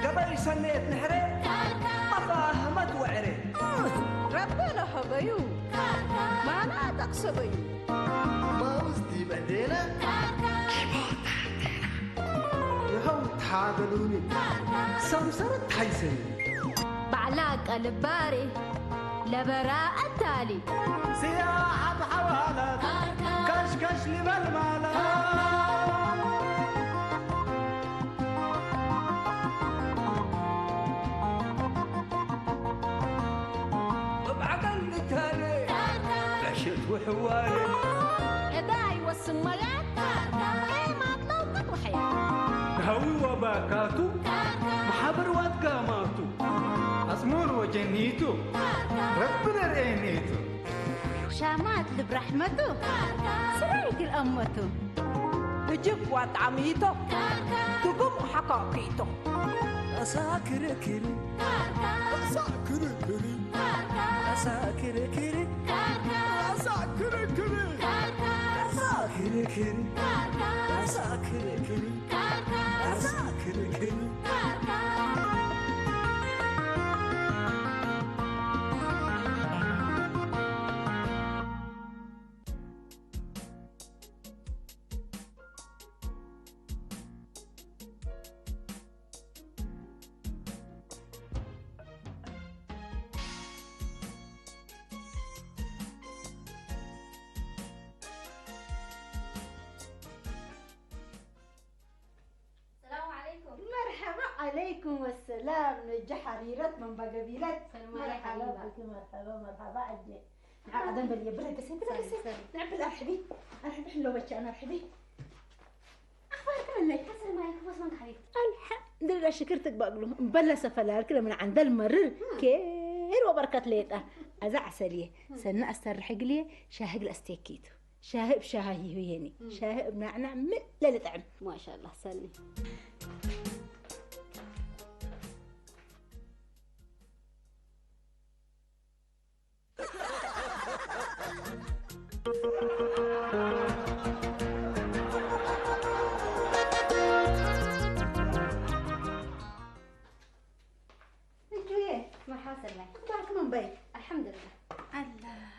ገበይ ሰነየት ንሕረ ኣፋ ህመት ወዕረ ረበ ለሀበዩ ማና ጠቅሰበዩ ማውዝ ዲበዴነ ይኸው ታገሉኒ ሰምሰረት ታይሰኒ ባዕላ ቀልባሪ ለበራ ኣታሊ ስያ ኣብ ሓዋላት ካሽካሽ ሊበል ማለት እብዓቀን ንታነ በሽት ውሕዋሪ እታ ይወስን መጋት ኤማት ለውቀት ወሐያ ሃዊ ወባካቱ ማሓበር ዋትጋማቱ ኣጽሙር ወጀኒቱ ረቢ ነርእየኒቱ ሻማት ልብራሕመቱ ስራይ ግልአመቱ እጅግ ዋጣሚቶ ትጉም ሓካኪቶ ሳክርክሪ ሳክርክሪ ሳክርክሪ ሳክርክሪ ሳክርክሪ ሳክርክሪ ሰላም ዓለይኩም። መርሓባ ዓለይኩም ወሰላም። ነጃ ሓሪረት መንባ ገቢለት። ሰላም መርሓባ ዓለይኩም። ብኪ፣ መርሓባ፣ መርሓባ ዓጀ። ንዓ ቀደም በል የብረድ ደሰ፣ ብረድ ደሰ። ሰላም፣ ሰላም። ንዕብል ኣርሕቢ፣ ኣርሕቢ ሕሎ በቻ ኣና ኣርሕቢ። ኣኽባር ክመለይ። ሰላም ዓለይኩም ወሰላም ሓቢብ። ኣልሓምዱሊላህ ሽክር ትግባእ ግሉ። እምበለ ሰፈላልክ ለምን ዓንደል መርር። ኬር ወበርከት ሌጣ። ኣዛ ዓሰልየ። ሰና ኣስተርሕ ግልየ፣ ሻህግ ለእስቴኪቱ። ሻሂ ብሻሂ ይህየኒ። ሻሂ ብናዕናዕ ምለለ ጥዕም። ማሻአላህ ሰኒ። እጁዬ መርሓባ ሰናይ። ክባርኩም እምበይ። ኣልሓምዱሊላህ። ኣላህ።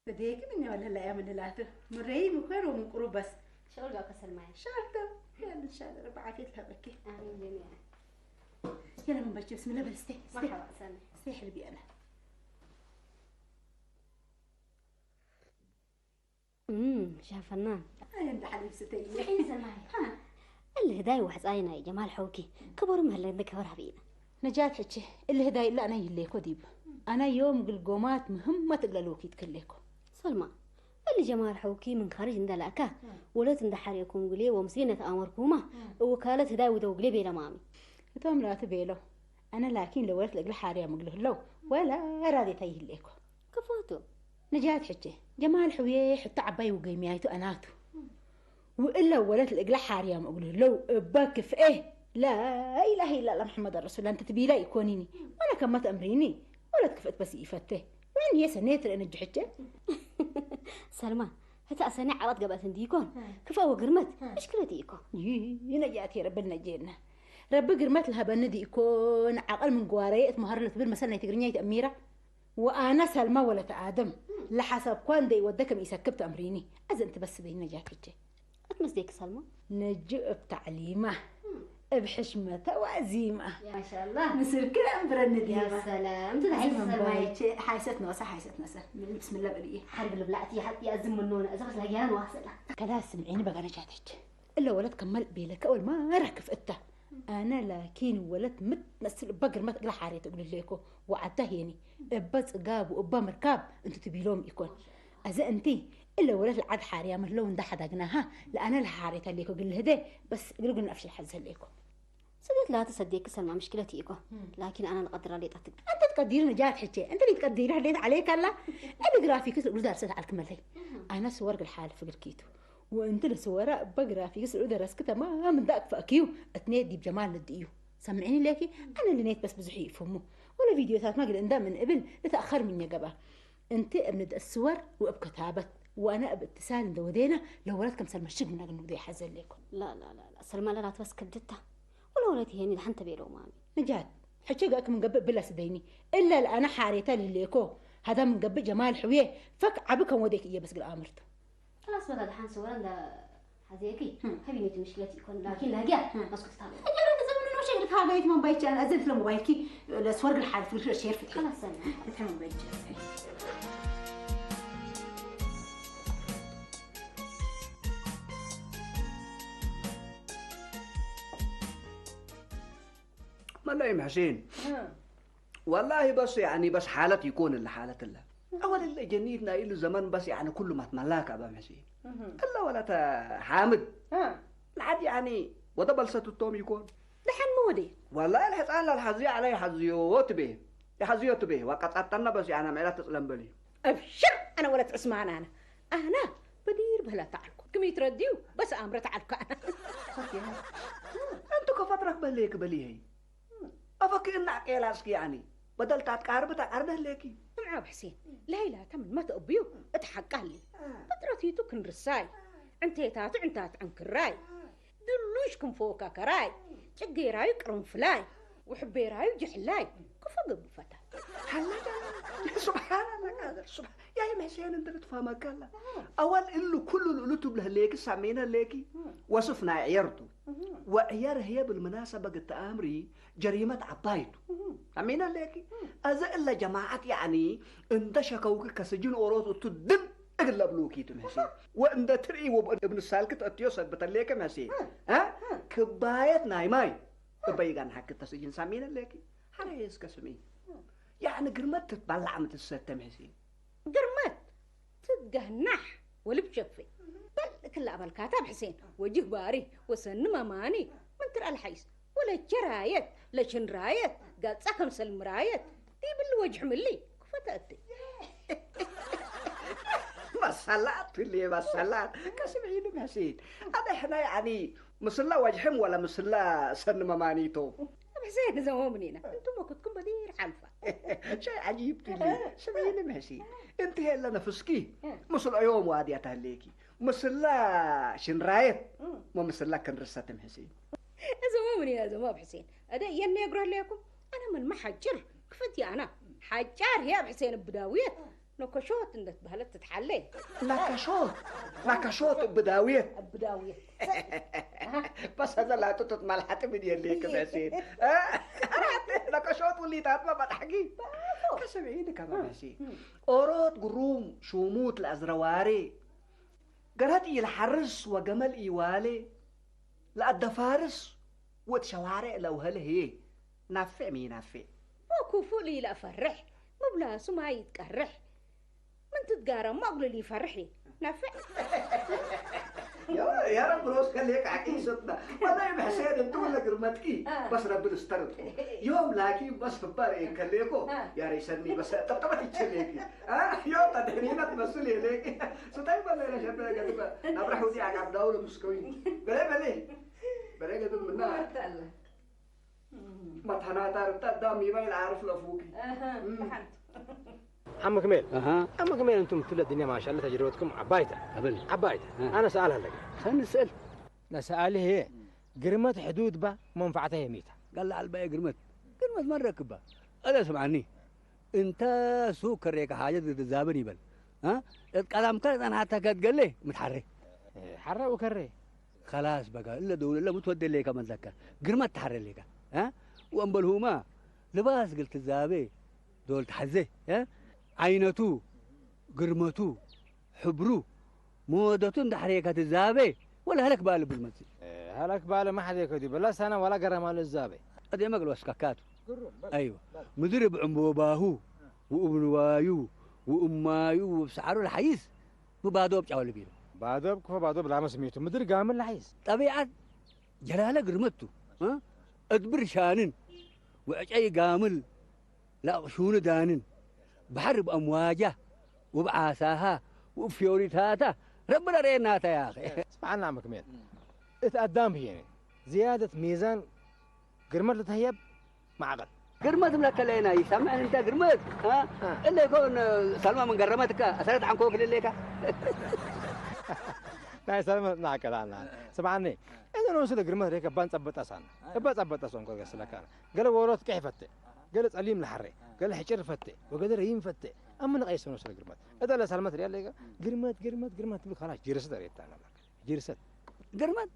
بديك من ولا لا يا من لاته مري مخير ومقروبس شغل بقى سلمايا شغلته يا ان شاء الله رب عافية لهبك امين جميعا يلا من بجي بسم الله بلستي مرحبا سامي استي حلبي انا امم شافنا اي انت حليب ستي الحين سلمايا ها الهداي وحصاينا يا جمال حوكي كبر مهلنا كبر حبينا ነጃት ሕጂ እልህ ዳይ እላ ኣና ይህለየኮ ዲቡ ኣና ዮም ግልጎማት ምህመት እግለ ልወኪት ክሌኮ ሰልማ እሊ ጀማል ሐውኪ ምን ካርጅ እንደላእካ ወለት እንደሓርየኩም ግሌ ወምስሊ ነተኣመርኩማ እወካለት ህዳይ ውደው ግሌ ቤለ ማሚ እቶም ላቱ ቤሎ ኣነ ላኪን ለወለት ለእግለ ሓርያ ምግሉ ህለው ወላ ራዴታ ይህሌኮ ክፎቱ ነጃት ሕጂ ጀማል ሕውዬ ሕቶ ዓባይ ውገይምያይቱ ኣናቱ ውእለ ወለት ለእግለ ሓርያም እግሉ ለው እበ ክፍኤ ላኢላህ ኢላላ መሐመድ ረሱላ እንተ ትቢላ ይኮኒኒ ዋላ ከማ ተእምሪኒ ወለት ክፍእት በስ ይፈቴ ወይን የሰኔ ትርእን እጅ ሕጀ ሰልማ ህታ ሰኔ ዓባት ገበት እንዲ ይኮን ክፍአ ወግርመት እሽክለት ይኮ ይነጃት የረብል ነጄና ረቢ ግርመት ለሀበኒ ዲ ይኮን ዓቐል ምን ግዋረየ እት መሃር ለትብል መሰል ናይ ትግርኛ ይተእሚራ ወኣነ ሰልማ ወለት ኣደም ለሓሰብኳ እንደ ይወደ ከም ኢሰክብ ተእምሪኒ ኣዘ እንት በስበይ ነጃት እጀ ኣትመስደኪ ሰልማ ነጁ እብ ታዕሊማ እብ ሕሽመተ ዋዚማ ማሻላ ምስልክ ለእምብረኒ ዲማ ሰላም ትልሓይ ሰልማይቼ ሓይሰት ነወሳ ሓይሰት ነሰ ብስምላ በልየ ሓርግ ልብላዕቲ ሓቂ ኣዝም ምንሆነ እዛ ክስላ ጊያን ዋሰላ ከላስ ስምዒኒ በጋ ነጃት እጀ እለ ወለት ከመል ቤለከ ወል ማራ ክፍእታ ኣነ ላኪን ወለት ምትመስል እባ ግርመት እግለ ሓርየት እግልሌኮ ወዓዳ ሄኒ እባ ጽጋብ ወእባ ምርካብ እንቱ ትቢሎም ኢኮን ኣዘ እንቲ እለ ወለት ለዓድ ሓርያ ምህለው እንዳ ሓዳግናሃ ለኣነ ለሓርየት ኣሌኮ ግልህደ በስ እግልግል ነፍሽ ሓዝ ህሌኮ ስደት ላተ ሰዴክ ሰልማ ምሽክለት ኢኮ ላኪን ኣና ንቀድራ ሌጣ ትግ ኣንተ ትቀዲር ነጃት ሕቼ እንተ ትቀዲር ህሌት ዓሌክ ኣላ እብ ግራፊክስ እግሉ ዳርሰት ዓልክ መለይ ኣነ ስወር ግል ሓልፍ ግልኪቱ ወእንቲ ለስወራ እበ ግራፊክስ ልዑ ደረስክ ተማም እንዳ ኣክፋእክዩ እትኔት ዲብ ጀማል ንድእዩ። ሰምዕኒ ሌኪ፣ ኣነ ልኔት በስ ብዙሕ ይእፍሙ። ወለ ቪድዮታት ማግል እንዳ ምን እብል ልተኣኸር ምኘ ገብኣ። እንቲ እብ ንድእ ስወር ወእብ ከታበት ወኣነ እብ እትሳል እንደ ወዴና ለወረት ከምሰል መሽግ ምናግል ንጉዶ ይሓዘ ሌኩ። لا لا لا لا، سلمى لا لا تبس كبدتها. ولا ولا تهيني لحن تبيلو مامي. نجاة، ሕጂ ገእክ ምንገብእ ብላ ስደይኒ። እላ ለኣነ ሓሬታ ሊሌኮ። ሃዳ ምንገብእ ጀማል ሕውዬ። ፈክ ዓቢ ከም ወዴክ እየ በስ ግል ኣምርቱ። خلاص በቃ ደሓን ሰወረ እንዳ ሓዘየኪ። هم. ከቢነቲ ምሽክለት ይኮን ላኪን ላጊያ هم. መስኮት ታሉ። أجل أنت زمن وش اللي كان قايت من بايتش أنا أزلت له موبايلك. لسورق الحارث وش الشير فتحي. خلاص سلمى. فتحي من بايتش. መላይም ሕሴን ወላሂ በስ ያኒ በስ ሓለት ይኮን እለ ሓለት እለ ኣወል እለ ጀኒት ናይ እሉ ዘመን በስ ያኒ ኩሉ ማት መላክ ኣባ ሕሴን እለ ወላተ ሓምድ ንዓድ ያኒ ወደ በልሰት እቶም ይኮን ደሓን መወደ ወላሂ ልሕፃን ላልሓዝዮ ዓላ ይሓዝዮ ትቤ ይሓዝዮ ትቤ ዋቀጻጠና በስ ያና ምዕላ ትፅለምበል እዩ أبشر أنا ولد عثمان أنا أنا بدير بلا تعلق كم يترديو بس أمر تعلق أنا أنتو كفترك بليك بليهي أفكي إن عقيل أسكي يعني بدل تاتقارب تقارب ليكي معاب حسين ليلى تمن ما تقبيو اتحقق لي بطرتيتو كن رساي عنتيتاتو عنتات عنكراي دلوش كن فوكا كراي تقيراي قرنفلاي وحبيراي جحلاي كفو قبل فتاة سبحان الله قادر سبحان يا يم حسين انت تفهمك الله اول له كل له تبله ليك سامينا ليكي وصفنا عيرته وعيار هي بالمناسبة قد تأمري جريمة عبايته سامينا ليكي أذا إلا جماعة يعني انت شكوك كسجن أوروت وتدم أغلب لوكي تمشي وانت تري وابن السالكت أتيو سبت ليك ماشي ها كبايت ناي ماي እበይጋን ሓቂ ተስጅን ሳሚን ኣለኪ ሓረ እስከ ስሚ ያዕኒ ግርመት ትትባላዕ ምትሰተ ምሕሲን ግርመት ትትገህናሕ ወልብ ሸፌ በል ክላ በልካታ ብሕሴን ወጅህ ባሪ ወሰኒ መማኒ ምን ትርአ ልሓይስ ወለቸ ራየት ለችን ራየት ጋጻ ከምሰል ምራየት ዲብል ወጅሕ ምሊ ክፈተእቲ መሰላት ትልየ መሰላት ከስምዒኒ ምሕሲን ኣደ ሕና ያዕኒ ምስላ ወጅሕም ወላ ምስላ ሰኒ መማኒቶ ሕሴን ዘሞምን ኢና እንቱም ወክትኩም በዲር ሓልፋ شيء عجيب تلي سمعيني محسين انت هلا نفسكي مسل عيوم وادي اتهليكي مسلا شنرايت ما مسلا كان رسات محسين እዞም ምን ኢና እዞም ኣብ ሕሴን ኣደ የነ የግረለኩም ኣነ ምን መሓጭር ክፈት ኣና ሓጫር ያ ኣብ ሕሴን ብዳውየት ነኮሾት እንደትባህለት ትትሓለ ናካሾት ናካሾት ብዳውየት ብዳውየት በሰዘ ላጥጡት ማልሓጢ ምን የለይክ መሲን ናካሾት ውሊታት መባጣሕጊ ከስምዒኒ ከመ መሲን ኦሮት ግሩም ሹሙት ለአዝረዋሬ ገረት ኢልሓርስ ወገመል ኢዋሌ ለአደፋርስ ወትሸዋሬ ለውሀል ህዬ ናፌዕ ሚ ናፌዕ ወኩፉእ ኢለአፈርሕ ምብላሱ ማይ ይትቀርሕ ምን ትትጋረሞ እግሉ ሊፈርሕ እዩ ነፍዕ يا رب روز خليك عقيل ستنا والله محسين انت ولا قرمتكي بس رب الاسترد يوم لاكي بس بار كليكو يا ريسني بس طبطبت يتشليكي ها يوم تدهنينا تمثل يليك ستاي بلا لا شبه قد نبرح ودي عقب داول مسكوي بلا بلا بلا قد منا መታናታ ርታ ዳም ይባይ ዓርፍ ለፉኪ ሓምክሜል ኣሃ ሓምክሜል እንቱም ትብለ ድንያ ማሻለ ተጅርበትኩም ዓባይታ ኣበል ዓባይታ ኣሃ። ኣነ ሰኣል ኣለኒ ሰኒ ስእል ለሰኣሊ ህየ ግርመት ሕዱድ ባ መንፋዕታ የሚታ ጋላ ኣልባየ ግርመት ግርመት መን ረክባ ኣለ ስምዓኒ እንተ ሱቅ ከሬካ ሓጀት ክትዛብን ይበል እ? እት ቀዳምካ ጸናሓታ ከትገሌ ምትሓሬ ሓራ ወከሬ خلاص በቃ እለ ደውል እለ ምትወደለይካ መዘከር ግርመት ተሓረለይካ እ? ወእምበልሁማ ልባስ ግል ትዛበ ዶል ተሓዘ እ? ዓይነቱ ግርመቱ ሕብሩ መወደቱ እንዳሕረየካ ትዛበ ወላ ሀለክ ባለ ብዝመጽእ ሀለክ ባለ ማሕዘ ከዲ በላ ሳና ዋላ ገረማሉ ዛበ ኣደ መግል ወስካካቱ ኣይዋ ምድሪ ብዕምቦባሁ ወእብንዋዩ ወእማዩ ወብሰዓሩ ልሓይስ ብባዶ ኣብ ጫወሊ ቢሉ ባዶ ኣብ ክፎ ባዶ ብላመ ስሜቱ ምድሪ ጋምን ልሓይስ ጠቢዓት ጀላለ ግርመቱ እድብር ሻንን ወዕጨይ ጋምል ለኣቕሹኑ ዳንን ባሕሪ ብኣምዋጃ ወብዓሳሃ ወብፊዮሪታታ ረቢ ረድኤና እታ እያ። ስምዓና መክሜል፣ እቲ ኣዳም ብየነ ዝያደት ሚዛን ግርመት ልትህየብ ማዕቐል። ግርመት እብለካ ለና ይሰምዕ እንተ ግርመት፣ እ? እ። እለ ይኮን ሳልማ ምን ገረመትካ? ኣሰረት ዓንኮ ክልሌካ። ናይ ሳልማ ናቀላና። ስምዓኒ፣ እዘን ወስለ ግርመት ሬከ ባን ጸበጣሳና። እባ ጸበጣሶም ከገስለካ። ገለ ወሮት ቀይ ፈተ፣ ገለ ጸሊም ለሐረ፣ ገለ ሕጭር ፈተ፣ ወገለ ረይም ፈተ። ኣምን ቀይሰን ወስለ ግርመት። እዛ ለሳልመት ሪያ ለይከ ግርመት፣ ግርመት፣ ግርመት ትብል ካላ ጅርሰት ሬታ ነበር። ጅርሰት። ግርመት፣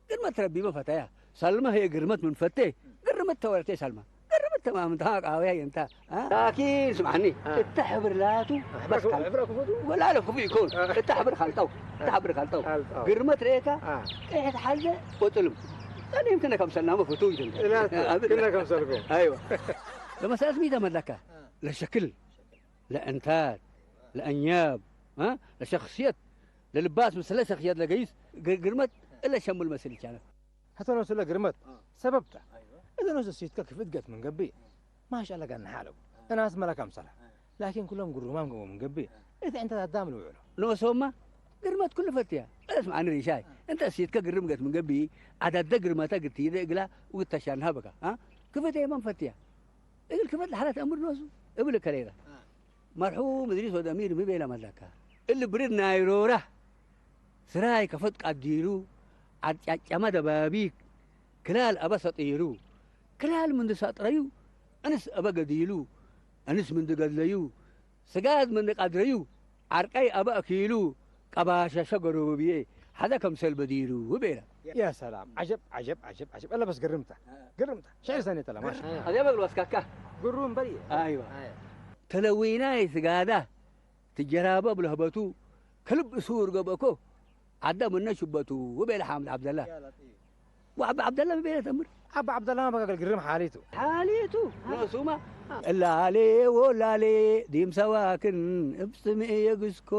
ግርመት ረቢበ ፈተያ። ሳልማ ህየ ግርመት ምን ፈቴ፣ ግርመት ተወረቴ ሳልማ። ግርመት ተማም እንታ ቃውያ የንታ። አ? ላኪን ስምዓኒ፣ አ። እታ ሕብር ላቱ አ፣ በስ ሕብረ ክፉ-፣ ካልጠው። ሕብረ ክፉ ዱ? ወላ ለክፉ ይኮን። አ። እታ ሕብር ካልጠው። እታ ሕብር ካልጠው። ካልጠው። ግርመት ሬታ፣ አ። ቀይሕ ተሓዘ ወጥልም። ጠኒም ክነ ከምሰልና መፍቱ ይደንተ። እላታ፣ ኣብል። ክነ ከምሰልኩም። ኣይዋ። ለመሳት ሚተ መለካ። አ። ለሸክል፣ ለእንታት፣ ለእኛብ፣ አ? ለሸክስየት፣ ለልባስ ምስለ ሸክስየት ለገይስ ግ-፣ ግርመት እለ ሸሙል መስል ይቻላል። ሀተኖ ስለ ግርመት አ። ሰበብታ። ኣይዋ። እዘኖ ስሲትከ ክፍት ገት ምን ገቢ። ማሻላ ጋር ንሓለው። እናስ መላካም ሰላ። ላኪን ኩሎም ግሩማም ገቦ ምን ገቢ። እቲ ዕንተ ኣዳም ልውዕሎ። ኖሶማ ግርመት ኩሉ ፈትያ። እስ ማዕኒ ሪሻይ። እንተ ሲትከ ግርም ገት ምን ገቢ። ኣዳደ ግርመታ ግትይደ እግላ ውተሻንሃ በካ። አ? ክፍት የማን ፈትያ። እግል ክፍት ለሓላት ኣምር ኖሱ። እብል ከሌላ። መርሑም እድሪስ ወደሚር ምቤላ መላካ። እሊ ብርድ ናይ ሮራ ስራይ ከፈት ቃዲሩ፣ ዓጫጫማ ደባቢክ ክላል ኣበ ሰጢሩ፣ ክላል ምንዲ ሳጥረዩ፣ እንስ ኣበ ገዲሉ፣ እንስ ምንዲ ገድለዩ፣ ስጋድ ምንዲ ቃድረዩ፣ ዓርቀይ ኣበ ኣኪሉ፣ ቀባሸሸ ገሮብዬ፣ ሓደ ከምሰል በዲሩ፣ ቤላ። ያ ሰላም፣ ዓጀብ፣ ዓጀብ፣ ዓጀብ፣ ዓጀብ። ኣላ በስ ግርምታ፣ ግርምታ። ሽዕር ሰኔ ተላ፣ ማሻ። ኣዚኣ በግል ወስካካ። ግሩም በል። ኣይዋ። ኣየ። ተለዊናይ ስጋዳ፣ ትጀራበብ ለህበቱ፣ ከልብ እሱር ገብእኮ፣ ዓዳ ምነ ሽበቱ፣ ወቤለ ሓምድ ዓብደላ። ያ ለጢፍ። ወዓቢ ዓብደላ ብቤለ ተምር። ዓቢ ዓብደላ በቃ ግርም ሓሊቱ። ሓሊቱ፣ ኖሱማ። እላሌ ወላሌ፣ ዲም ሰዋክን፣ እብ ስምኤ የግስኮ፣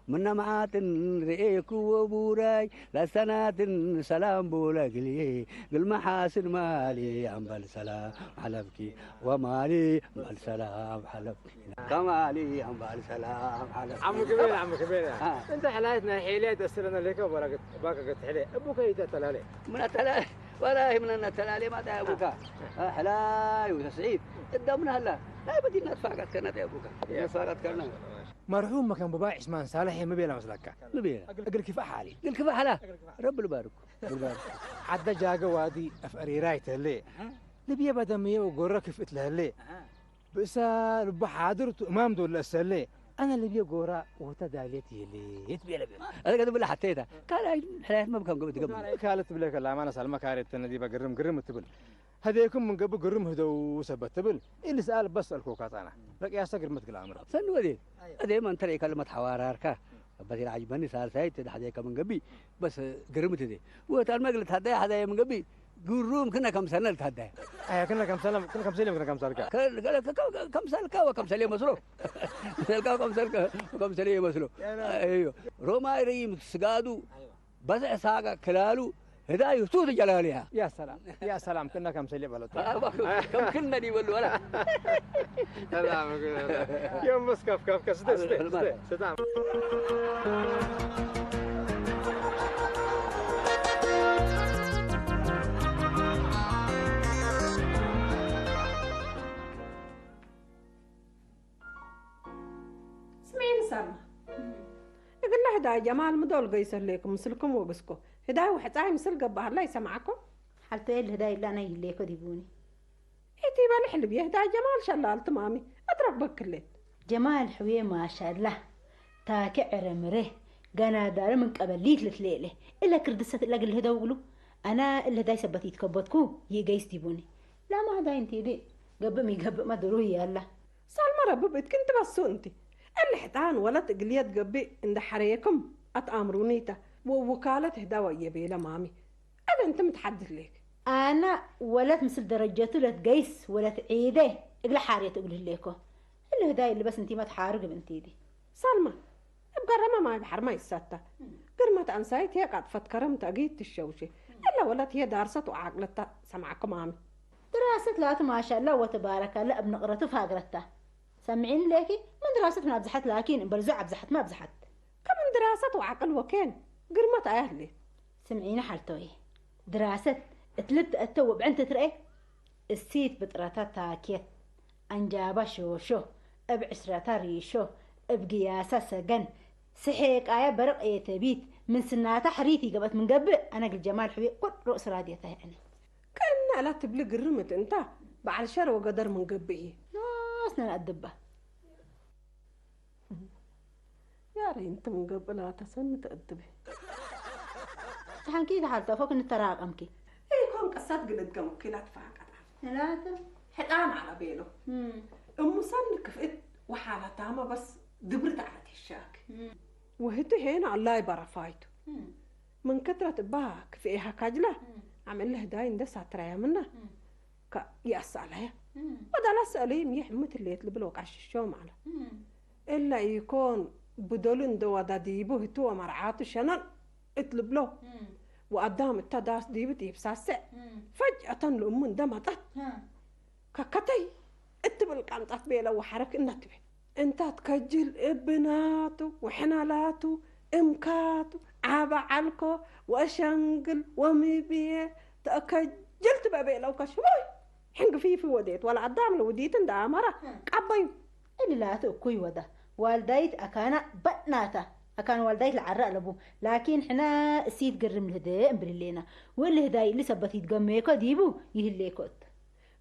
ምነ መዓትን ርኤክዎ ቡራይ፣ ላሰናትን ሰላም ቦለ ግልዬ፣ ግልመ ሓስን ማሊ ኣምበል ሰላም ሓለፍኪ፣ ወማሊ ኣምበል ሰላም ሓለፍኪ። ከማሊ ኣምባል ሰላም ሓለፍ። ዓም ክቤላ፣ ዓም ክቤላ። አ። እንተ ሕላየት ናይ ሒልያ ተስለና ለይከ ወላ ገት-፣ ባከ ገት ሕልየ። እቡከ ይተ ተላለ። ምን ኣተላ-፣ ወላሂ ምን ኣተላለ ማታ ያ እቡካ። አ፣ ሕላዩ ተስዒድ። እዳምና ሃላ። ናይ በዲና ትፋቃት ከና ያ እቡካ። ያ። ትፋቃት ከና። መርሑም መከም ቡባይ ዒስማን ሳልሕ ምቤላ መስለካ? ምቤላ። እግል ክፋ ሓሊ። እግል ክፋ ሓላ። ረቢ ልባርኩ። ልባርኩ። ዓደ ጃገ ዋዲ ኣፍአሪራይ ተሌ። አ። ልብየ ባደምየ ወጎረ ክፍእት ለህሌ። አ። ብእሳ ልቡ ሓድር ቱ እማም ዶለ እሰሌ፣ ኣነ ልብየ ጎራ ወተ ዳልየት የሌት ቤለ ቤለ። ኣነ ከ ትብል ሓተይታ፣ ካልኣይ ሕላየት መብካም ገብ ትገብር። ካልእ ትብለ ከላ፣ ኣማነ ሳልማ ካሬት ተነዲባ ግርም ግርም ትብል። ሀደይኩም ምን ገቡ ግርም ህደው ሰበት ትብል። ኢል ሰኣል በስ ኣልኮካታና። ለቅያሰ ግርምት ግላ ኣምር። ሰኒ ወዴ፣ ኣደይ ማን ተረይ ከልመት ሓዋራርካ። በሲር ዓጅበኒ ሳልሳይ ትዳሕደይ ከምን ገቢ፣ በስ ግርምት እዴ። ወታን መግል ታደይ ሓደይ ምን ገቢ፣ ግሩም ክነ ከምሰልነ ልታዳያ። ኣያ፣ ክነ ከምሰልነ፣ ክነ ከምሰልዮም፣ ክነ ከምሰልካ። ከ-፣ ከ-፣ ከ-፣ ከ-፣ ከምሰልካ ወከምሰልዮ መስሎ። ከምሰልካ ወከምሰልካ ወከምሰልዮ መስሎ። ያና። ኣዮ። ሮማ ርይም ስጋዱ፣ ኣይዋ። በዝሕ ሳጋ ክላሉ፣ ህዳዩ ቱ ትጀላልያ። ያ ሰላም፣ ያ ሰላም፣ ክነ ከምሰልዮ በለቶ። ኣባ፣ ከም ክነ ይበሉ ወላ። ሰላም፣ ዮም መስከፍ፣ ከፍ፣ ከፍ፣ ስተ፣ ስተ፣ ስተ፣ ስተ። ስሜን ሰማ። እግለ ህዳይ ጀማል ምዶል ገይሰ ህሌኩም ምስልኩም ወግስኮ። ህዳይ ውሕጻይ ምስል ገባህላ ይሰማዕኮ። ሓልተየ ህዳይ ኢላ ናይ ህሌኮ ዲቡኒ። ኢቲ በልሕ ልብየ ህዳይ ጀማል ሸላል ትማሚ እትረክበክሌት። ጀማል ሕውየ ማሻላ ታኪ ዕረምረ ገና ዳር ምን ቀበሊት ልትሌለ እለ ክርድሰት እለ ግልህ ደውሉ ኣና እለ ህዳይ ሰበት ይትከበትኩ ይገይስ ዲቡኒ ላማ ህዳይ እንቲዲ ገብእ ሚገብእ መድሩ ያላ ሳልማ ረብብ እትክን ትበሱ እንቲ እለ ሕጣን ወለት እግልየት ገብእ እንደ ሐረየኩም ኣትኣምሩኒታ ወውካለት ህዳዋ እየቤለ ማሚ ኣደ እንት ምትሓድስ ሌክ ኣና ወለት ምስል ደረጀቱ ለትገይስ ወለት ዒደ እግለ ሓርየት እግል ህሌኮ። እሊ ህዳይ እሊ በስ እንቲመ ትሓርግ እብ እንቲዲ። ሳልማ፣ እብ ገረመ ማይ በሐር ማ ይሳታ። ግርመት አንሳይት ህየ ቃጥፈት ከረም ተእጊት ትሸውሼ። እለ ወለት ህየ ዳርሰት ወዓቅለታ ሰምዐኩም አሚ። ድራሰት ላቱ ማሻላ ወተባረካላ እብ ንቅረቱ ፋግረታ። ሰምዒኒ ሌኪ፣ ምን ድራሰት ምን አብዝሐት ላኪን እምበል ዞዕ አብዝሐት ማ አብዝሐት። ከምን ድራሰት ሰት ወዓቅል ወኬን ግርመት ኣያትሌ። ስምዒኒ ሓልቶይ፣ ድራሰት እትልብ ተእተው ብዕን ትትርኤ፣ እሲት ብጥረታት ታኬት፣ ኣንጃባ ሾሾ፣ እብ ዕስረታ ሪሾ፣ እብ ግያሳ ሰገን፣ ስሔቃያ በርቕ ኤተቢት፣ ምን ስናታ ሕሪት ይገበት ምን ገብእ፣ ኣነ ግል ጀማል ሕዊ ቁድ ርእስ ራድየታ ይዕነ። ከእነ እላ ትብሊ ግርምት እንታ፣ በዓል ሸር ወገደር ምን ገብእ እየ። ናስ ነን ኣድባ። ያረ እንተ ምን ገብእ ላታ ሰኒ ተእድበ። ተሓንኪ ተሓልጠፎ ክንተራቀምኪ። ኢኮን ቀሳት ግልገም ኪላት ፋንቀጣ። እላተ። ሕጣን ዓላ ቤሎ። እም። እሙ ሰኒ ክፍእት ወሓላታማ በስ ድብርት ዓለት ይሻክ። እም። ወህቲ ሄና ኣላይ በረፋይቱ። እም። ምን ከትረት እባ ክፍኤ ሃካጅላ። እም። ዓመለህ ዳይ እንደ ሳትራያ ምና። እም። ከ ይኣሳለያ። እም። ወዳላ ሰእለይም ይሕ ምትሌት ልብሎ ቃሽሾ ማለ። እም። እላ ኢኮን ብደሉ እንደ ዋዳ ዲቡ ህትወ መርዓቱ ሸነን እት ልብሎ። እም። ወኣዳም እታ ዳስ ዲብት ይብሳስዕ። እም። ፈጅኣተን ልእሙ እንደ መጠት። ሃ። ከከተይ እትብል ቃንጣት ቤለ ወሓረክ እነትቤ። እንታት ከጅል እብናቱ ወሕናላቱ እምካቱ ዓባ ዓልኮ ወሸንግል ወሚብየ ተከጅል ትበቤለው ከሽሞይ ሕንግፊፊ ወዴት ወላ ኣዳም ለውዲት እንደ ኣመራ ቃበዩ። እልላት እኩይ ወዳ ዋልዳይት ኣካና በጥናታ ኣካን ዋልዳይት ለዓራ ኣለቡ። ላኪን ሕና እሲት ግርም ልህደ እምብልሌና ወልህዳይ ልሰበት ይትገመየኮ ዲቡ ይህሌኮት።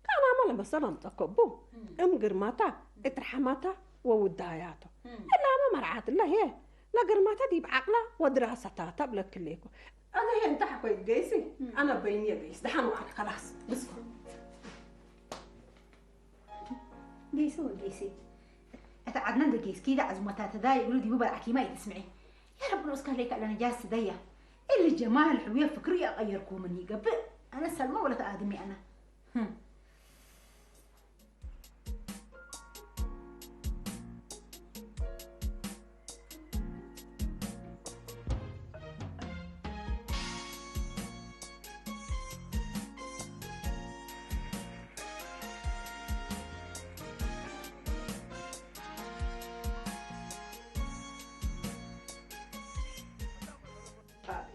ካናማ ለመሰል ኣምጠከቡ እም። እም ግርማታ እትርሓማታ ወውዳያቶ እም። እላመ መርዓት እላ ሄ ለግርማታ ዲብ ዓቅላ ወድራሰታታ ብለክሌኮ። ኣነ ሄ እንታ ሓኮይ ገይሲ እም። ኣነ በይኒ የገይስ ደሓን ዋዕል ከላስ ብስኩ። ገይሲ ወገይሲ እቲ ዓድና እንደ ገይስ ኪዳ ዓዝሞታ ተዳ ይብሉ ዲቡ በልዓኪማ ይትስምዒ። يا رب نوسكا ليك على نجاس ديا. اللي جمال حوية فكري أغير كومن يقبل. أنا سلمى ولا تآدمي أنا. هم.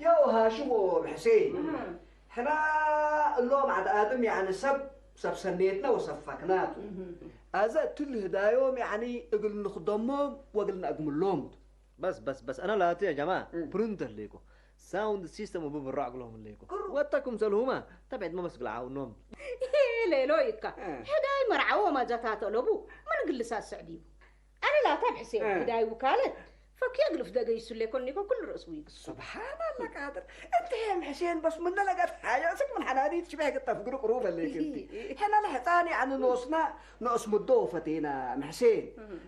ያው ሃሽም ወብሕሴን እህ። ሕና እሎም ዓድ ኣድም ያዕኒ ሰብ ሰብ ሰኔትና ወሰፋክናቱ እህ። ኣዘ እትልህዳዮም ያዕኒ እግል ንኽደሞም ወግል ነእግምሎም። በስ በስ በስ ኣና ላቱ ያ ጀማ እም። ፕሩንት ኣለይኮ ሳውንድ ሲስተም ወብብራዕ ግሎም ኣለይኮ ግሩ። ወጣኩም ሰልሁማ ተብዕድ መመስግል ዓውኖም። ሌሎ ይካ እህ። ሕዳይ መርዓዎ ማጃታ ተለቡ ምን ግልሳ ስዕዲቡ ኣነ ላታ ብሕሴን እ። ግዳይ ውካለት ፈኪያ ግልፍ ደገይሱ ሌኮን ኒኮ ኩሉ ርእሱ ይግሱ። سبحان الله قادر. انت يا ام حسين بس من لقت حاجه اسك من حنانيت شبه قطف قرو قرو فليك انت. حنا الحيطان يعني نوصنا نقص مدو فتينا ام حسين.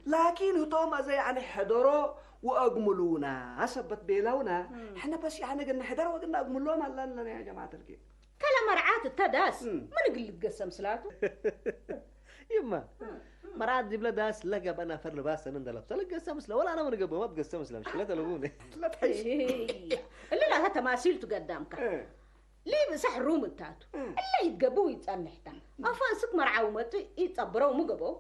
لكن هتوم زي يعني حضروا واقملونا سبت بيلونا. حنا بس يعني قلنا حضروا وقلنا اقملوهم الله لنا يا جماعه الخير. ከለ መርዓት እተ ዳስ እም። ምን እግል ልትገሰ ምስላቱ? ይማ፣ እም። መርዓት ዲብለ ዳስ ለገብአ ናፈር ልባስ ሰነ እንደ ለብሰ ልትገሰ ምስለ፣ ወላ ኣነ ምን ገብአ ትገሰ ምስለ፣ ምሽክለ ተለቡነ። ለትሐይሽ። እይ፣ እለ ላታ ተማሲል ትገዳምካ። እ። ሊብ እሳሕ ሩም እታቱ። እ። እለ ይትገብው ይጸንሕታ። ኣፋ እስክ መርዓው መጡ ይጸብረው ምገበው።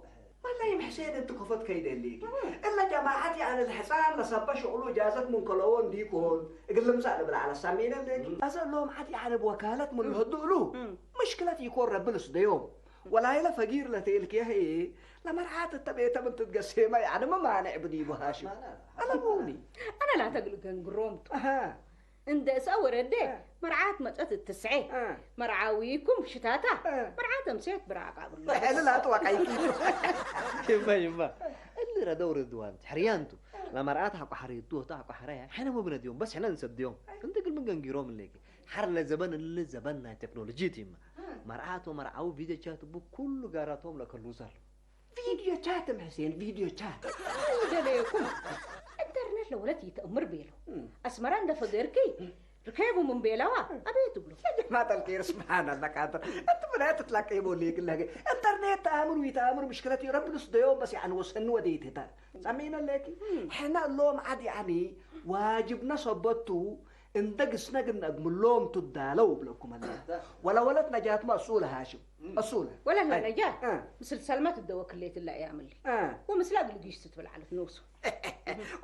والله محسين انت كفت كيد الليك. الا جماعتي عن الحصان لصبا شغلو جازت من كلو انديكون. اقل لمسا لبلا على سامين الليك. ازل لهم عادي عن بوكالت من الهدوء له. مشكلة يكون ربلس ديوم. ولا يلا فقير لا تيلك يا هي. لما رعات التبيت من تتقسيما يعني ما مانع بدي بهاشم. انا بوني. انا لا تقلق انقرومت. اها. እንደ እሳ ወረደ እ። መርዓት መጸት እትስዔ። እ። መርዓዊኩም ሽታታ። እ። መርዓት ኣምሴት ብራቃ ብሎ። ሕልል ኣጥዋቃይኪ። ይባ፣ ይባ። እሊ ረደው ርድዋን፣ ሕርያንቱ። ለመርዓት ሓቋ ሓሪቱ፣ ወታ ሓቋ ሓራያ። ሕነ ሙብነ ዲዮም፣ በስ ሕነ ንሰድዮም። እንተ ግል ምን ገንጊሮም እሌኪ። ሓር ለዘበን እሊ ዘበን ናይ ቴክኖሎጂ ቲማ። እ። መርዓት ወመርዓዊ ቪድዮ ቻት ብኩሉ ጋራቶም ለከሉሳል። ቪድዮ ቻት እም ሕሴን፣ ቪድዮ ቻት። ደለየኩም። ኢንተርኔት ለወለት ይተእምር ቤሎ። እም። ኣስመራ እንደ ፈገርኪ ርከቡ ምን ቤላዋ ኣቤት ብሎ። يا جماعة الخير، سبحان الله قادر. انت بلا تتلاقي بولي يقول لك انترنت تامر ويتامر مشكلة رب نص ديوم بس يعني وسن وديت هتا. سامعين لك؟ حنا اللوم عاد يعني واجبنا صبتو اندقسنا قلنا اقملوم تدالو بلكم الله. ولا ولد نجات مسؤول هاشم. እሱለ ወላ ነጃ ምስል ሰልማ ትደወክሌ ትላ ያምሊ ወምስላ ግልጊሽ ትትብል ዓለፍ ንውሱ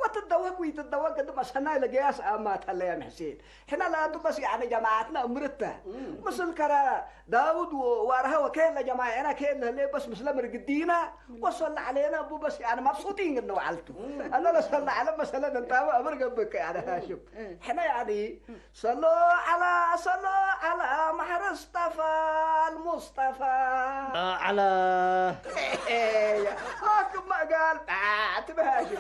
ወትደወክ ወይትደወክ ድማ ሰናይ ለገያስ ኣማት ኣለያ ምሕሴን ሕና ለኣቱ በስ ያነ ጀማዓትና እምርተ ምስል ከራ ዳውድ ዋርሃ ወከለ ጀማዓና ከለ ለበስ ምስለ ምርግዲና ወሰላ ዓለና ቡ በስ ያነ መብሱጢን ነው ዓልቱ ኣነ ለሰላ ዓለ መሰለ ደንታማ እምር ገብክ ያነ ሃሽም ሕና ያኒ صلوا على صلوا على محر اصطفى المصطفى على هاك ما قال تبهاجم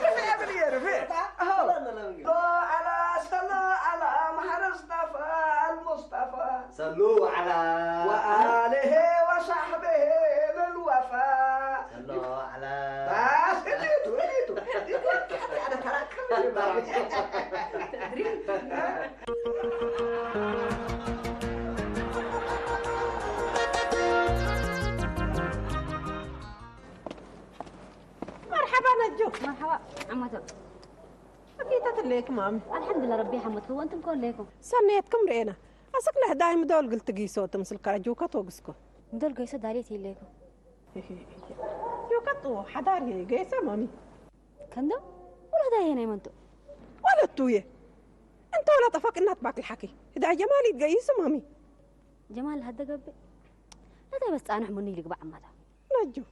يا ابن يرفع صلوا على صلوا على محر اصطفى المصطفى صلوا على وآله وصحبه للوفاء صلوا على بس انتوا انتوا انا تراكم مرحبا نجو مرحبا عمتك كيف تتليك مامي الحمد لله ربي حمدك وانتم كون ليكم سنيتكم رينا أسك له دايم دول قلت قيسو تمسل كرجوكا توقسكو دول قيسو داريتي ليكم يوكا تو حداري قيسو مامي كندو ولا داينا يمنتو ولا تويه انت ولا طفك النات باك الحكي هدا جمالي تقيسو مامي جمال هدا قبي هدا بس أنا مني لك بعمدا نجو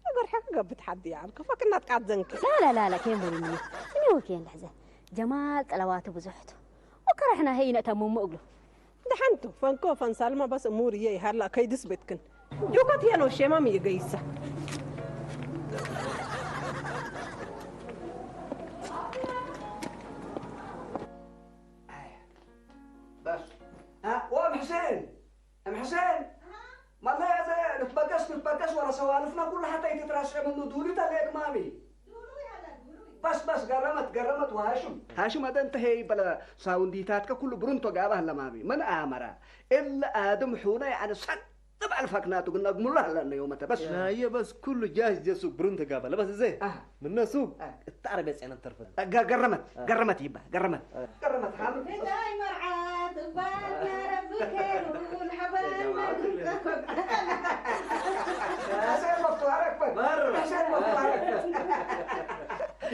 أقول حق قبت حد يعني كفك النات قاعد زنك لا لا لا لا كين بولي مني مني وكين لحظة جمال طلواته بزحته وكرحنا هينا تموم مقلو دحنتو فنكو فنسالما بس أمور يي هلا كيدس بتكن ጆካት የነው ሼማም እየገይሳ بس ها وام حسين ام حسين ما لا يا زي نتبقس نتبقس ورا سوالفنا كل حتى يتترشح منه دولي تليك مامي بس بس قرمت قرمت وهاشم هاشم هذا انتهي بلا ساونديتاتك كل برونتو قابه لمامي من آمرا إلا آدم حونا يعني صد تبع الفكنات وقلنا قمنا هلا يوم تبس لا هي بس كل جاهز جسو برونتو قابه لا بس زي آه. من الناس آه. التعرب يسعنا الترفض قرمت آه. قرمت يبا قرمت آه. قرمت حامل هداي مرعات وبارنا ربك يرون حبايب حسين مفتوح اكبر حسين مفتوح اكبر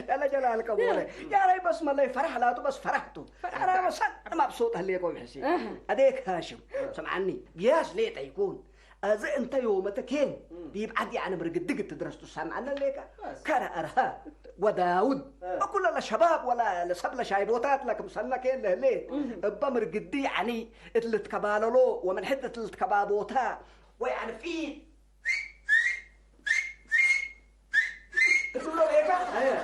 يلا جلالك ابو يا ري بس مالي فرح لا بس فرحتو انا بس مبسوط هاللي يقول حسين اديك هاشم سمعني قياس ليه تيكون እዚ እንተ ዮመተ ኬን ዲብ ዓዲ ኣነ ምርግድግ እትድረስ ትሰምዓነ ሌካ ከረ ኣርሃ ወዳውድ እኩለ ለሸባብ ወላ ለሰብ ለሻይ ቦታት ለክምሰልነ ኬን ለህሌ እበ ምርግዲ ያኒ እት ልትከባለሎ ወምን ሕድ እት ልትከባቦታ ወይ ኣነ ፊት እትብሎ ሌካ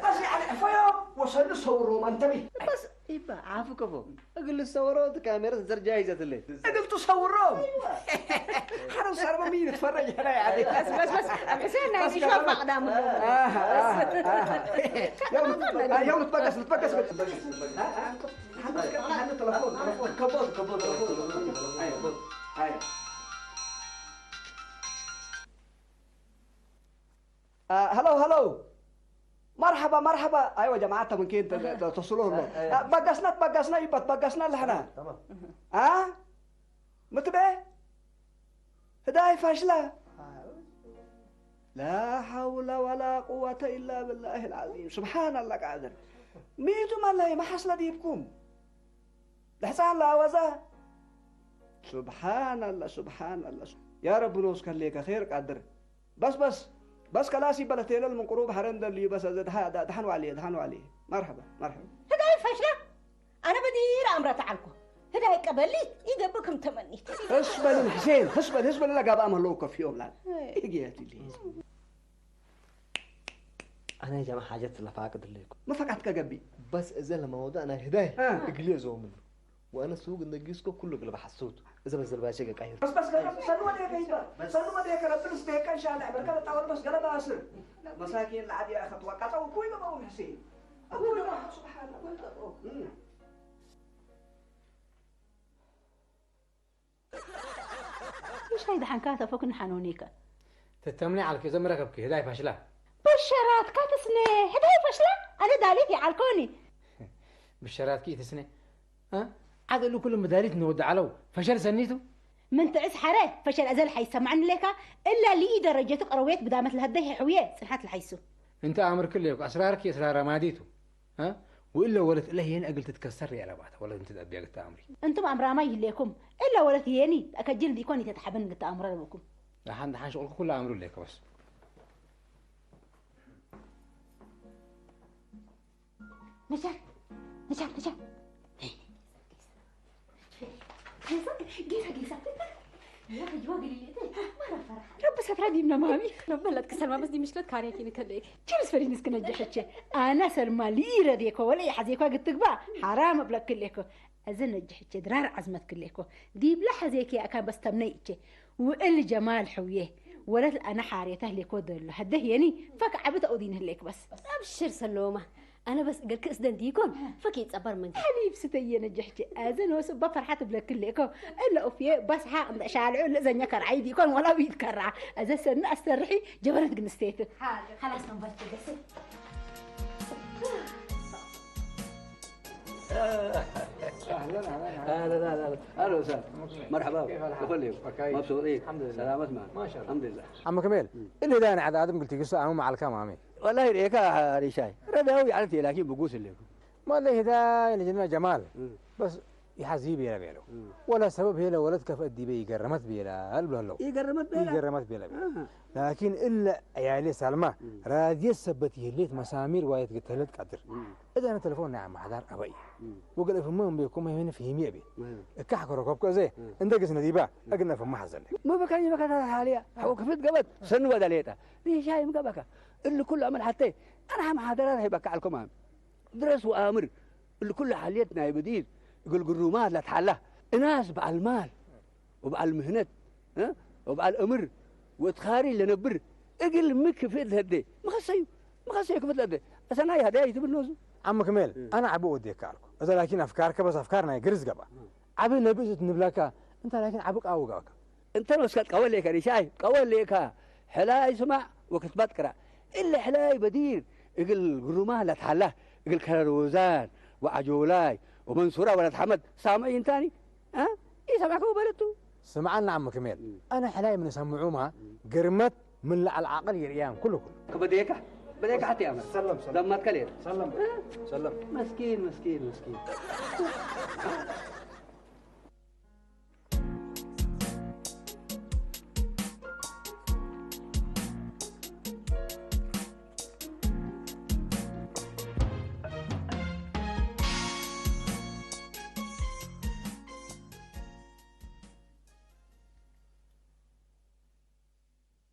በዚ ኣነ ሕፈዮ ወሰሉ ሰውሮም ኣንተቢ በስ ኢባ ዓፉ ከፎ እግል ዝሰወሮ እቲ ካሜራ ዘርጃ ይዘትለ እግል ትሰውሮ ሓረም ሰርበ ሚን ትፈረጅ ሕና ያዲ በስ በስ በስ ኣብ ሕሴን ናይ ኒሾ ፋቕዳም يوم تبقس تبقس تبقس تلفون تلفون كبوت كبوت تلفون هلو هلو مرحبا مرحبا ايوه جماعه من كين تصلوه له بقسنا بقسنا يبت بقسنا اللي احنا تمام ها متبع هداي فاشله لا حول ولا قوة إلا بالله العظيم سبحان الله قادر ميتم الله ما حصل ديبكم لحسان لا وزا سبحان الله سبحان الله يا رب نوسك ليك خير قادر بس بس بس كلاسي بلا تيلل من قروب حرم دلي بس دحن وعلي دحن وعلي مرحبا مرحبا هداي فاشله أنا بدير أمرة تعلكو هذا هيك بلي يدبكم تمنيت اسبل حسين اسبل اسبل لا قاب أمر لو كفيوم لا يجي لي أنا يا جماعة حاجات لفاقد لكم ما فقعت كقبي بس إذا لما وضع أنا هداي هداي قلي زومن وأنا سوق إن جيسكو كله قلب حسوت إذا بس الباشا قاير بس بس قرب سلوى ديك أيضا سلوى ديك ربنا سبيك إن شاء الله بركة تعال بس قلب أسر مساكين العادي أخذ وقطع وكوي ما بقوم حسين مش هيدا حنكاتا فوق نحنونيكا تتمني على كذا مركبك هداي فاشلة بشرات كاتسني هداي فاشلة أنا داليتي عالكوني بشرات كي تسني ها عاد له كل مداريت نود علو فشل سنيتو من تعس حرة فشل أزل حيسمعني لك، إلا لي درجة قرويت بدامت لهده حوية صنحت الحيسو. أنت أمر كل يوك أسرارك يسرار ماديتو. ها؟ وإلا ولت إلا هين أقل تتكسر يا لبعض، ولا أنت تأبي أقل تأمري. أنتم أمر ما يهليكم، إلا ولت هيني أكجل ديكون يتتحبن قلت أمر لكم. لحد حان شغلك كله أمر لك بس. نشار، نشار، نشار. ጌታ፣ ጌታ፣ ጌታ። ያ፣ ያ፣ ግልልቲ። ማራ ፈረሓ። ረቢ ሰትራ ዲምና ማሚ። ረቢ ለትክ ሰልማ፣ በስ ዲ ምሽክለት ካርያ ኪን ከለይክ። ችብስ ፈሪን እስክ ነጀሐቸ። ኣና ሰልማ ሊረዴኮ ወለ ይሓዜኳ ግትግባ። ሓራም እብለክሌኮ። እዚ ነጀሐቸ ድራር ዓዝመት ክሌኮ። ዲብላ ሓዜኪ ኣካ በስተምነይ እቸ። ውእል ጀማል ሕውዬ። ወለት ኣና ሓሬታ ሌኮ ደሎ። ሀደህ የኒ ፈክ ዓቢ ተኡዲን ህሌክ በስ። أبشر سلومة. أنا بس قال كأس دنديكون فكي تصبر منك. حبيب ستي نجحتي. أزن وسبا فرحة بلك الليكو. إلا أوفيه بس ها شالعو لزنيا كرعي ديكون ولا بيتكرع. أزا سنة أسترحي جبرت قنستيت. حاضر، خلاص نبرت بس. اهلا اهلا اهلا اهلا وسهلا. مرحبا. كيف الحال؟ بكل يوم. مبسوطين؟ الحمد لله. سلامة معك؟ ما شاء الله. الحمد لله. عم كميل، اللي دانا عاد ادم قلت يقص امام على الكام عمي. والله ريكا ريشاي. رداوي على تي لكن بقوس اللي. ما اللي هدا اللي جنا جمال. بس يحزي بيلا بيلو. ولا سبب هي لولد كف ادي بي قرمت بيلا هل بلو. يقرمت بيلا. يقرمت بيلا بيلا. لكن إلا يا لي سلمى، راديو سبت يهليت مسامير وايت قلت لك قدر. إذا أنا تلفون نعم محضر أبي. وقال في مهم بيكم هنا في هيمي أبي. كحكر كوب كزي. أنت قصنا ديبا. أقلنا في محزن. ما بكاني بكا حاليا. هو كفت قبت سن ودا ليتا. لي شاي مقبكا. اللي كل عمل حتى أنا هم حضرات هي بكا على الكمان. درس وآمر. اللي كل حاليتنا يا بدير. يقول قرومات لا تحلى. الناس بعلمال. وبعل مهنت، ها؟ وبعل أمر، وتخاري لنبر، أقل مك في الهدي، مخسيو، مخسيو كفت الهدي، أسانا يا هدي تبنوزو. عم كمال، أنا عبو ودي كاركو، إذا لكن أفكارك بس أفكارنا يقرز قبا. عبي نبيزة نبلاكا، أنت لكن عبك أو قاكا. أنت لو سكت قول ليك ريشاي، قول ليك، حلا يسمع، وقت بتكرا، إلا حلا يبدير، يقل قروما لا تحلا، يقل كروزان، وعجولاي، ومنصورة ولا تحمد، سامعين تاني؟ ها؟ إيه سمعك هو بلدتو؟ سمعنا عم كميل. أنا حلاي من سمعوما، قرمت من لع العقل يريان، كله كله. كبديكا؟ بديكا حتى يا عمر. سلم، سلم. لما تكلم. سلم. مسكين، مسكين، مسكين.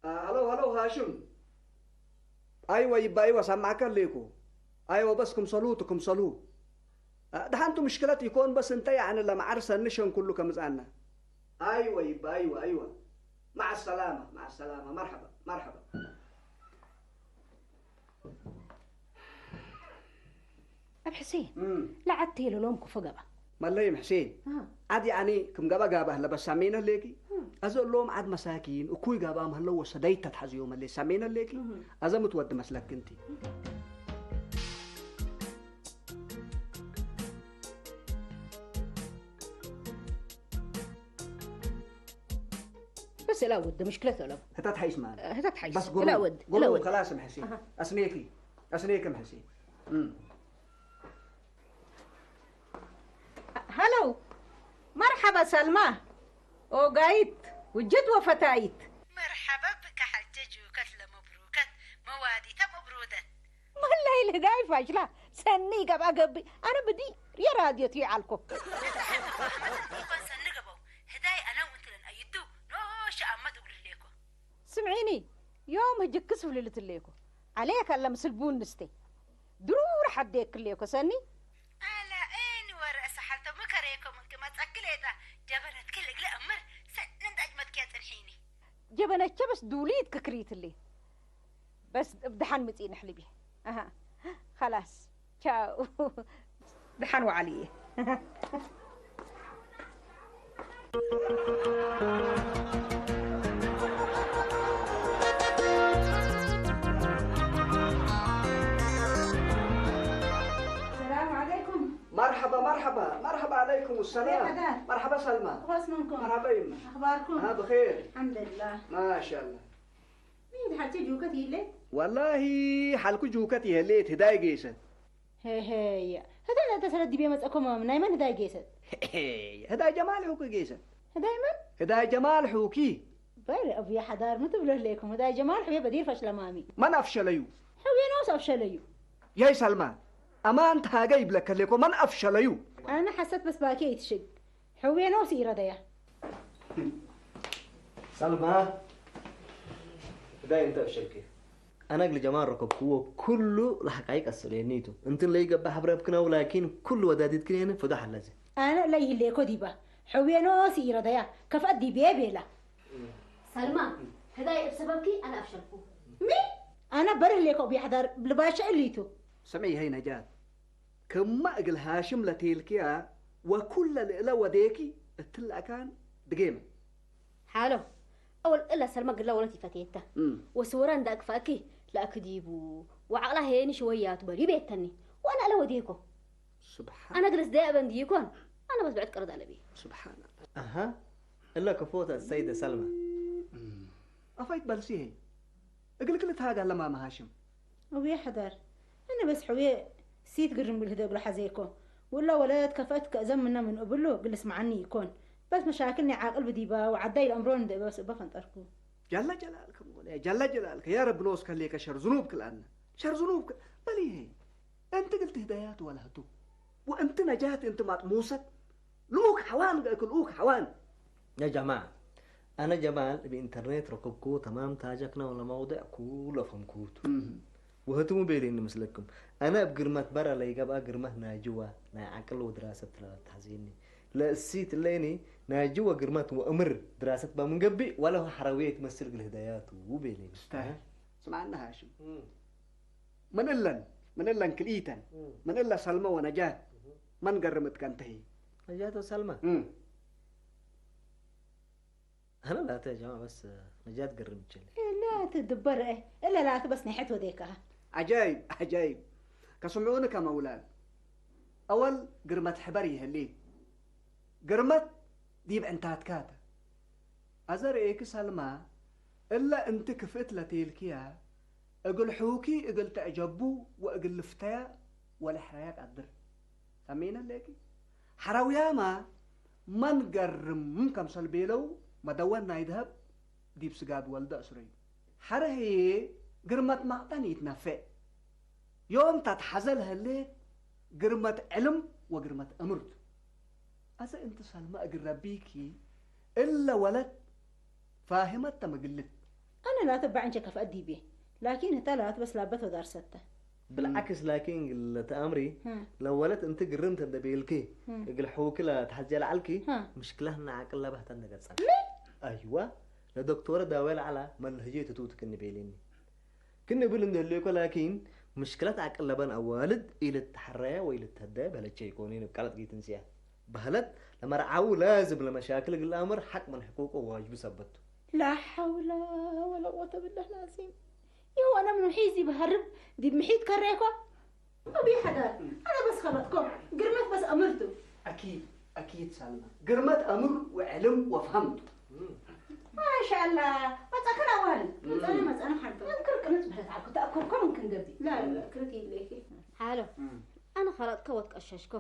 هلو، هلو، هاشم. أيوة يبا، أيوة، سامعك الليكو. أيوة، بس كم صلوت، كم صلو. دحانتو مشكلة يكون، بس أنت يعني لما عرس النشن كله كمزعنا. أيوة يبا، أيوة، أيوة. مع السلامة، مع السلامة. مرحبا، مرحبا. ኣብ ሕሴን፣ እም። ለዓድ ተይለሎም ክፉ ገባ። መለይም ሕሴን፣ ኣሃ። ዓድ ያዕኒ ክም ገባ ጋባ ህለ በስ ሳሜነ ሌኪ? እም። ኣዘ እሎም ዓድ መሳኪን፣ እኩይ ጋባ ምህለዎ ሰደይት ተትሓዝዮ መለይ ሳሜነ ሌኪ? እም። ኣዘ ምትወድ መስለክ እንቲ። بس لا ود مشكلة لا. هتات حيس مان. هتات حيس. بس لا قولوا، ود، لا قولوا ود. خلاص محسين. أها. أسنيكي. أسنيكي محسين. مم. هلو. مرحبا سلمى. أوغايت. وجد وفتايت. مرحبا بك حجة جوكت لمبروكت. موادي تم مبرودة. መላይ ልህዳይ ፋሽላ ሰኒ ገብኣ ገብእ ኣነ ብዲ የራድዮ ትይዓልኮ። ይኾን ሰኒ ገበው ህዳይ ኣነ እውን ትለን ኣይዱ ኖሽ ኣመት እግሪ ሌኮ። ስምዒኒ ዮም ህጂ ክስ ፍልልት ሌኮ ዓለየ ከለ ምስል ቡን ንስቴ ድሩር ሓዴ ክሌኮ ሰኒ። ኣላ ኤኒ ወረ እሰ ሓልቶ ምከረየኮ ምንክ መጸክ ሌጣ ጀበነት ክልግለ እምር ሰኒ እንዳጅመትክያ ጽንሒኒ። ጀበነቸ በስ ዱሊት ክክሪትሌ። بس دحان متين حلبي. أها. خلاص. تشاو. دحان وعلي. السلام عليكم. مرحبا، مرحبا، مرحبا. عليكم السلام. مرحبا سلمى. خلاص منكم. مرحبا يما. أخباركم؟ ها بخير. الحمد لله. ما شاء الله. مين حالتي جوكت يلي؟ والله حالكو جوكت يهليت هداي جيسن. هي هي. هذا أنا تسرد دي بيمس أكو من نايمن هداي جيسن. هي هداي جمال حوكي جيسن. هداي من؟ هداي جمال حوكي. باري أبو يا حدار، ما تبلغ ليكم. هداي جمال حوي بدير فش لمامي. من أفشليو؟ حوي نوس أفشليو. يا سلمى، أمان تهاجي بلك ليكو، من أفشليو؟ أنا حسيت بس باكي يتشق. حوي نوس إيراديا. سلمى، هداي أنت أفشلك. أنا أقول جمال ركبكو كله لحقائق أصلينيتو. أنت اللي يقبح بربكنا، ولكن كل ودادت كنين فضح اللذي. أنا لا يهليكو ديبا. حوي نوس إيراديا. كفأت دي بيبيلا. سلمى، هداي بسببكي أنا أفشلكو. مي؟ أنا بره ليكو بيحضر بلباشا الليتو. سمعي هاي نجاة. كما أقل هاشم لتيلكيا وكل الإلا وديكي التلا كان دقيمة. ሓሎ፣ ኣወል እላ ሰልማ ግላ ወለት ይፈትየታ። እም። ወስወራ እንዳ ኣክፋእኪ ለኣክዲቡ፣ ወዓቕላ ሄኒ ሽወያቱ በሪ ቤተኒ። ወኣና እለ ወዲኮ። ስብሓን ኣነ ግልስ ደያ በንዲ ይኮን። ኣነ በስ ብዕት ቅርድ ኣለቢ። ስብሓን ኣላ። ኣሃ፣ እለ ክፎት ኣሰይደ ሰልማ። እም። ኣፋይት በልሲ ሄ። እግልግል ታጋ ለማ መሃሽም። أبويا حدار. أنا بس حوي سيت قرم قلت دقل حزيكو. ولا ولد كفأت كأزم منا من أبلو قل اسمعني يكون. بس مشاكلني عاقل بديبا وعداي الأمرون دي بس أبا فنطركو. جل جلالك مولاي، جل جلالك. يا رب نوس كليك شر ذنوبك الآن. شر ذنوبك. بلي هي. أنت قلت هدايات ولا هتو. وأنت نجاة أنت مات موسى. لوك حوان قاك لوك حوان. يا جماعة، أنا جمال بإنترنت ركبكو تمام تاجكنا ولا موضع كله فهمكوت. مهم. وهتمو بيلين مثلكم. أنا بقرمت برا لي قبا قرمت ناجوا، نا عقل ودراسة تلا تحزيني. لا السيت الليني ناجوا قرمت وأمر دراسة بمن قبي ولا هو حروية تمثل الهدايات وبيلين. استاهل. سمعنا هاشم. مم. من إلن، من إلن كليتن، مم. من إلا سلمى ونجاة، مم. من قرمت كنتهي. نجاة وسلمى. مم. أنا لا تجمع بس، آه، نجاة قرمت شلي. إيه، لا تدبر، إيه. إلا لا بس نحت وديكها. عجايب، عجايب. كسمعونك يا مولان. أول قرمت حبري هلي. قرمت ديب عنتاتكاتا. أزر إيك سلمى، إلا أنت كفت لتيلكيا، እግል ሑኪ እግል ትዕጀቡ ወእግል ልፍተያ ወለሕረያ ቀድር። ሰሚዕነ ሌኪ? ሐረውያማ መን ገርም ከምሰል ቤለው መደወን ናይ ደሀብ ዲብ ስጋድ ወልደ እስረዩ። ሐረ ህዬ ግርመት ማቅጠን ይትነፌዕ። ዮም ተትሐዘ ለህሌት ግርመት ዕልም ወግርመት እምርቱ። አሰ እንቲ ሰልመ እግል ረቢኪ እለ ወለት ፋህመት ተመግልት። አነ ላተ በዐንቸ ከፍአት ዲቤ፣ ላኪን ህተ ላት በስ ላበት ወዳርሰተ። ብልዓክስ ላኪን ለተአምሪ፣ ሀ። ለወለት እንቲ ግርምት እንደ ቤልኪ፣ ሀ። እግል ሕውኪ ለተሐዜ ለዐልኪ፣ ሀ። ምሽክላት ነዓቅል ለባህተ እንደ ገጸን። ምን? አይዋ፣ ለዶክቶረ ዳዌ ለዐላ መለህጀ ትትውትክኒ ቤሌኒ። ክን እብል እንደ ህሌኮ ላኪን፣ ምሽክላት ዓቅል ለበን አዋልድ ኢልትሐረያ ወኢልትሀደያ በለቼ ይኮኒን እብ ቃለት ጊትንስያ። በህለት ለመርዓዊ ላዝም ለመሻክል እግል አምር ሐቅ ምን ሕቁቁ ወዋጅቡ ሰበቱ። ላ ሐውላ ወላ ቁወተ ብላህ ላዚም። ይህ ወአነ ምን ምሒት ዲብ ሀርብ ዲብ ምሒት ከሬኮ። አቢ ሐዳር፣ አነ በስ ከበጥኮ፣ ግርመት በስ አምርቱ። አኪድ፣ አኪድ ሳልማ። ግርመት አምር ወዕልም ወፍሀምቱ። ማሻአላ፣ መጻክን አዋል። መጻነ፣ መጻነ ሐንተ። እንክር ቅንጽ ብሕት ዓኩ ተአኮርኮ ምን ክንገቢ። ላ፣ ላ፣ ክርት ይለኪ። ሓሎ፣ እም። ኣነ ኸረጥከ ወትቀሸሽኮ፣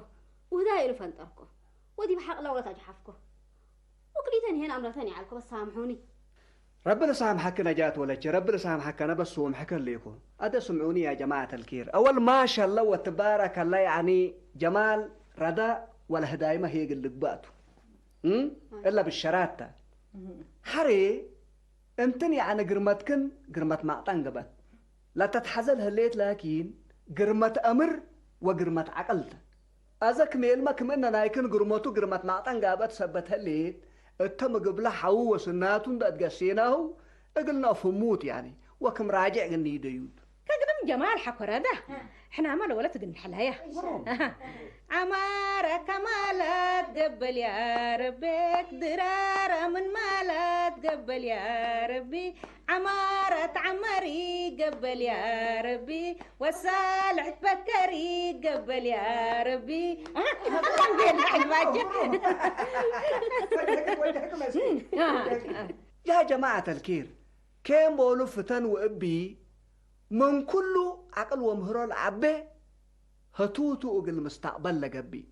ውህዳ ኢሉ ፈንጠርኮ፣ ወዲብ ሓቕላ ወለት ኣጅሓፍኮ። ወክልኢተን ይሄን ኣምረተን ይዓልኮ፣ በስ ሳምሑኒ። ረቢ ልሳምሐክ ነጃት ወለቼ፣ ረቢ ልሳምሐክ፣ ኣነ በስ ስምሐከ ህሌኮ። ኣደ ስምዑኒ ያ ጀማዐት አልኬር። አወል ማሻላ ወትባረከላ፣ ያኒ ጀማል ረዳ ወለህዳይመ ሄግ ልግባቱ። እም? እላ ብሸራታ። እም። ሐሬ እንትን ያኒ ግርመትክን ግርመት ማቅጠን ገበት። ለተትሐዘ ለህሌት ላኪን ግርመት አምር ወግርመት ዐቅል ተ። አዘ ክሜልመ ክምእነ ናይክን ግርመቱ ግርመት ማቅጠን ጋበት ሰበት ህሌት፣ እተ ምግብለ ሐዉ ወስናቱ እንደ እትገሴናሁ እግል ነአፍህሙት ያኒ ወክም ራጅዕ ግኒ ደዩት። ከግድም ጀማል ሐኮረዳ፣ ሕናመ ለወለት እግል ንሐላያ። ወሮ። አሃ። ዐማረ ከማላት ገበል ያ ረቤክ፣ ድራረ ምን ማላት ገበል ያ ረቢ፣ عمارة عمري قبل يا ربي، وصالح تفكري قبل يا ربي. ها؟ الله يبارك فيك. يا جماعة الكير، كيم بولو فتن وإبي من كل عقل ومهرول عبي هتوتو أقل مستقبل لقبي.